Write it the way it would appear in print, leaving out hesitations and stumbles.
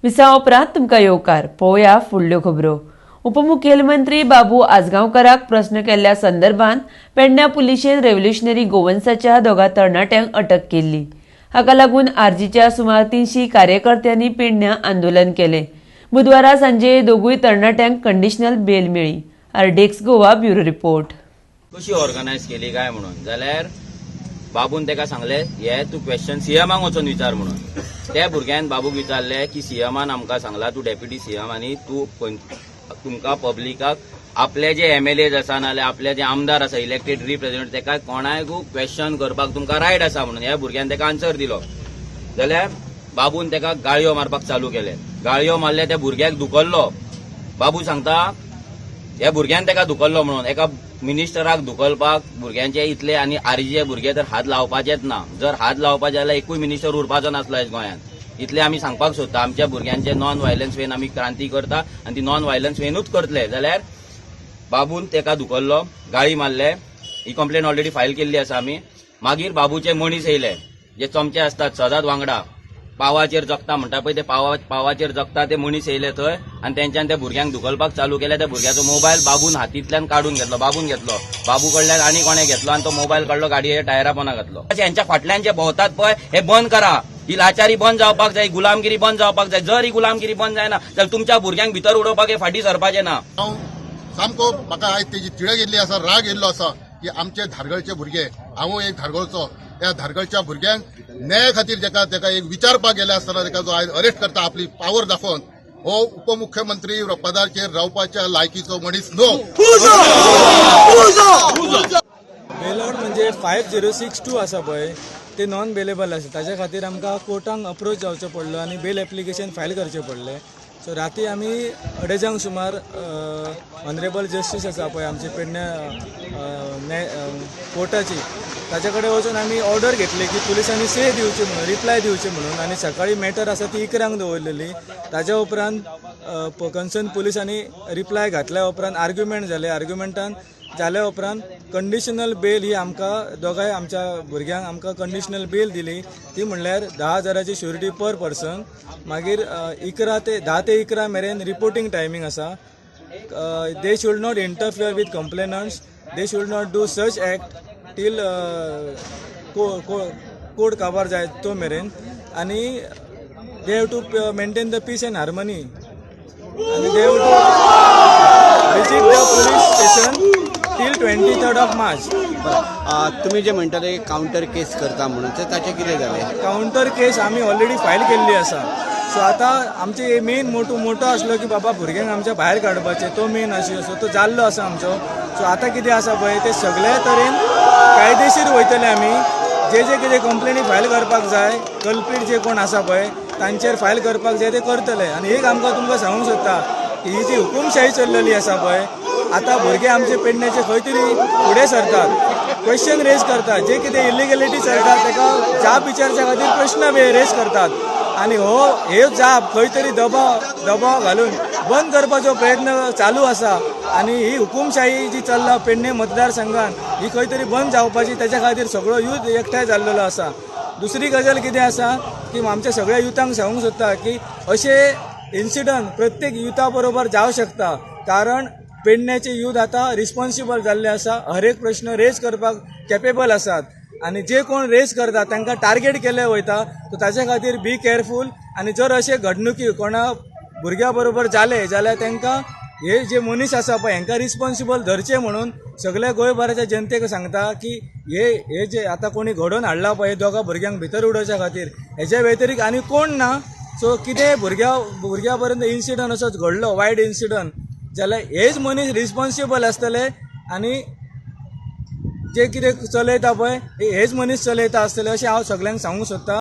विसावा उपरांत तुमकां येवकार. पळोवया फुडल्यो खबरो. उपमुखेलमंत्री बाबू आजगांवकाराक प्रस्न केल्ल्या संदर्भात पेडण्या पुलिशेन रेव्होल्युशनरी गोवन्साच्या दोगा तरणाट्यांक अटक केल्ली. हाका लागून आरजीच्या सुमार 300 कार्यकर्त्यांनी पेडण्यां आंदोलन केलें. बुधवारा सांजे दोगूय तरणाट्यांक कंडिशनल बेल मेळ्ळी. RDX Goa, bureau report. कशी ऑर्गनायज केली काय म्हणून जाल्यार बाबून ताका सांगले, हे तूं क्वेश्चन सीएमाक वचोन विचार म्हणून. त्या भुरग्यान बाबूक विचारले की सीएमान आमकां सांगला, तूं डेप्युटी सीएम आनी तूं तुमकां पब्लिकाक आपले जे एमएलएज आसा नाजाल्यार आपले जे आमदार आसा, इलेक्टेड रिप्रेझेंटेटिव्ह, ताका कोणायकू क्वेश्चन करपाक तुमकां रायट आसा म्हणून. ह्या भुरग्यान ताका आन्सर दिलो जाल्यार बाबून ताका गाळयो मारपाक चालू केले. गाळयो मारले, त्या भुरग्याक धुकल्लो. बाबू सांगता ह्या भुरग्यान ताका धुकल्लो म्हणून. एका मिनिस्टराक धुकलपाक भुरग्यांचे इतले आनी आरजीचे भुरगे तर हात लावपाचेच ना. जर हात लावपाचे जाल्यार एकूय मिनिस्टर उरपाचो नासलो आयज गोंयांत. इतले आमी सांगपाक सोदता. आमच्या भुरग्यांचे नॉन व्हायलन्स वेन आमी क्रांती करता आनी ती नॉन व्हायलन्स वेनूच करतले. जाल्यार बाबून ताका धुकल्लो, गाळी मारले. ही कंप्लेन ऑलरेडी फायल केल्ली आसा आमी. मागीर बाबूचे मनीस येयले, जे चमचे आसतात सदांच वांगडा, पावाचेर जगता म्हणटा पळय, ते पावाचेर जगता ते मनीस येयले थंय आनी तेंच्यान त्या भुरग्यांक धुकलपाक चालू केले. त्या भुरग्याचो मोबायल बाबून हातींतल्यान काडून घेतलो. बाबून घेतलो, बाबू कडल्यान आनी कोणें घेतलो आनी तो मोबायल काडलो, गाडयेच्या टायरा पोना घातलो. अशें हेंच्या फाटल्यान जे भोंवतात पळय, हे बंद करा. ही लाचारी बंद जावपाक जाय, गुलामगिरी बंद जावपाक जाय. जर ही गुलामगिरी बंद जायना जाल्यार तुमच्या भुरग्यांक भितर उडोवपाक हे फाटीं सरपाचे ना. हांव सामको, म्हाका आयज तेजी तिडक येयल्ली आसा, राग येयल्लो आसा की आमचे धारगळचे भुरगे, हांवूय एक धारगळचो, त्या धारगळच्या भुरग्यांक न्याया खातीर जेका एक विचारपाक गेले आसतना तेका जो आयज अरेस्ट करता आपली पावर दाखोवन, हो उपमुख्यमंत्री पदाचेर रावपाच्या लायकीचो मनीस न्हू. बेल म्हणजे 5062 आसा पळय, ते नॉन बेलेबल आसा. ताच्या खातीर आमकां कोर्टाक अप्रोच जावचो पडलो आनी बेल एप्लिकेशन फायल करचें पडलें. सो राती आमी अडेजांक सुमार ऑनरेबल जस्टीस आसा पळय आमचे पेडण्या कोर्टाची, ताच्या कडेन वचून आमी ऑर्डर घेतली की पुलिसांनी से दिवची म्हणून, रिप्लाय दिवची म्हणून. आनी सकाळी मॅटर आसा ती 11क दवरलेली. ताच्या उपरांत कन्सर्न पुलिसांनी रिप्लाय घातल्या उपरांत आर्ग्युमेंट जाले. आर्ग्युमेंटान जाल्या उपरांत कंडिशनल बेल ही आमकां दोगांय आमच्या भुरग्यांक आमकां कंडिशनल बेल दिली. ती म्हणल्यार 10,000ची शुरिटी पर पर्सन. मागीर 11 ते 10 ते 11 मेरेन रिपोर्टींग टायमींग आसा. They should not interfere with complainants, they should not do such act till court काबार जाय तो मेरेन आनी they have to maintain the peace and harmony आनी they have to visit the police station till 23rd of March. तुमी जे म्हणटाले counter केस करता म्हणून, ते ताचें कितें जालें? कावंटर केस आमी ऑलरेडी फायल केल्ली आसा. सो आतां आमचे मेन मोटो आसलो की बाबा भुरग्यांक आमच्या भायर काडपाचे, तो मेन आशिल्लो. सो तो जाल्लो आसा आमचो. सो आतां कितें आसा पळय, ते सगळे तरेन कायदेशीर वयतले आमी. जे जे कितें कंप्लेनी फायल करपाक जाय, कल्प्रीट जे कोण आसा पळय तांचेर फायल करपाक जाय, ते करतले. आनी एक आमकां तुमकां सांगूंक सोदता की ही जी हुकुमशाही चल्लेली आसा पळय, आतां भुरगे आमचे पेडण्याचे खंय तरी फुडें सरतात, क्वेश्चन रेज करतात. जे कितें इलिगलिटी चलता ताका जाप विचारच्या खातीर प्रश्न रेज करतात आनी हो हे जाप खंय तरी दबाव घालून बंद करपाचो प्रयत्न चालू आसा. आनी ही हुकुमशाही जी चल्ला पेडणे मतदारसंघात, ही खंय तरी बंद जावपाची, त्याच्या खातीर सगळो यूथ एकठांय जाल्लेलो आसा. दुसरी गजाल कितें आसा की आमच्या सगळ्या युथांक सांगूंक सोदता की अशे इन्सिडंट प्रत्येक युथा बरोबर जावं शकता, कारण पेडण्याचे यूथ आतां रिस्पॉन्सिबल जाल्ले आसा, हर एक प्रश्न रेज करपाक कॅपेबल आसात आनी जे कोण रेज करता तांकां टार्गेट केले वयता. सो ताच्या खातीर बी केअरफूल. आनी जर अशे घडणुकी कोणा भुरग्या बरोबर जाले जाल्यार तांकां हे जे मनीस आसा पळय हांकां रिस्पॉन्सिबल धरचे म्हणून सगल्या गोंयभराच्या जनतेक सांगता की हे हे जे आतां कोणी घडोवन हाडला पळय दोगां भुरग्यांक भितर उडोवच्या खातीर, हेच्या व्यतिरिक्त आनी कोण ना. सो कितें भुरग्या पर्यंत इन्सिडंट असोच घडलो, वायट इन्सिडंट जाल्यार हेच मनीस रिस्पॉन्सिबल आसतले आनी जे कितें चलयता पळय हेच मनीस चलयता आसतले, अशें हांव सगल्यांक सांगूंक सोदतां.